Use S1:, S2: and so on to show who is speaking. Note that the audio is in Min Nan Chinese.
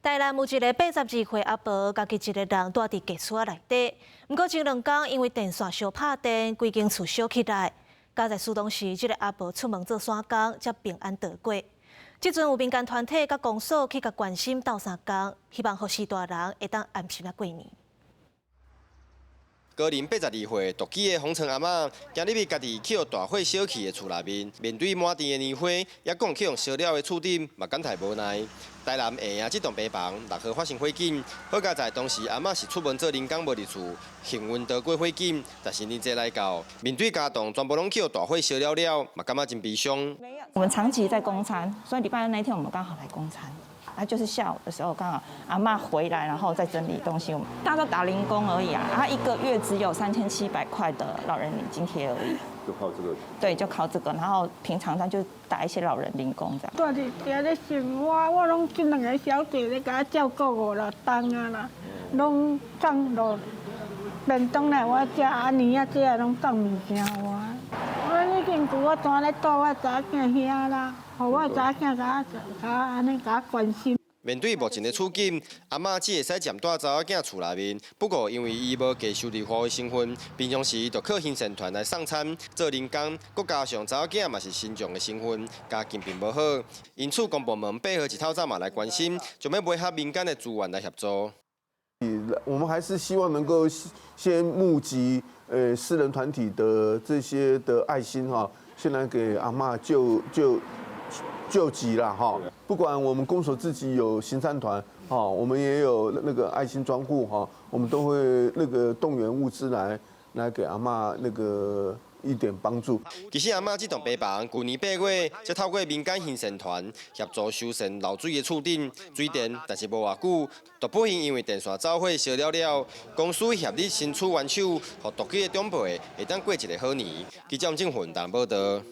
S1: 台南有一个82歲阿婆，家己一个人蹛佇家厝內底。毋過前兩工因為電線相拍電，規間厝燒起來。佳哉事當時，這个阿婆出門做散工，才平安度過。這陣有民間團體佮公所去共關心鬥相共，希望予序大人會當安心仔過年。
S2: 高齡82歲獨居的洪成阿嬤，今日家己去予大火燒去的厝內面，面對滿地的年花，猶閣去予燒了的厝頂，嘛感太無奈。台南下營這棟平房6號發生火警，好佳哉當時阿嬤是出門做零工無佇厝，幸運逃過火警。但是年節來到，面對家當全部攏去予大火燒了了，嘛感覺真悲傷。
S3: 我們長期在供餐，所以禮拜二那天我們剛好來供餐。啊，就是下午的時候，剛好阿嬤回來，然後再整理東西。我們大家都打零工而已啊，他一個月只有3700塊的老人津貼而已。
S4: 就靠這個？
S3: 對，就靠這個。然後平常他就打一些老人零工這樣。
S5: 蹛佇遐咧生活，我攏這兩个小弟咧共我照顧五六冬啊啦，攏送落便當來我遮，啊年仔這攏送物件我。我已經舊我蹛咧蹛我查某囝遐啦，予我查某囝共我共我按呢共我關心。
S2: 面對目前的處境，阿嬤只會使暫蹛查某囝厝內面。不過因為伊無繼收入外的身份，平常時就靠行善團來送餐、做零工，閣加上查某囝嘛是身障的身份，家境並無好，因此公部門8號一透早嘛來關心，將欲媒合民間的資源來協助。
S4: 我們還是希望能夠先募集私人團體的這些的愛心哈，先來給阿嬤救救救急啦哈。不管我們公所自己有行善團，哈，我們也有那個愛心專戶哈，我們都會那個動員物資來給阿嬤那個一點幫助。
S2: 其實阿嬤這棟平房，舊年8月，才透過民間行善團協助修繕漏水的厝頂水電，但是無偌久，就不幸因為電線走火燒了了。公司協力伸出援手，予獨居的長輩會當過一个好年。記者黃正雲台報導。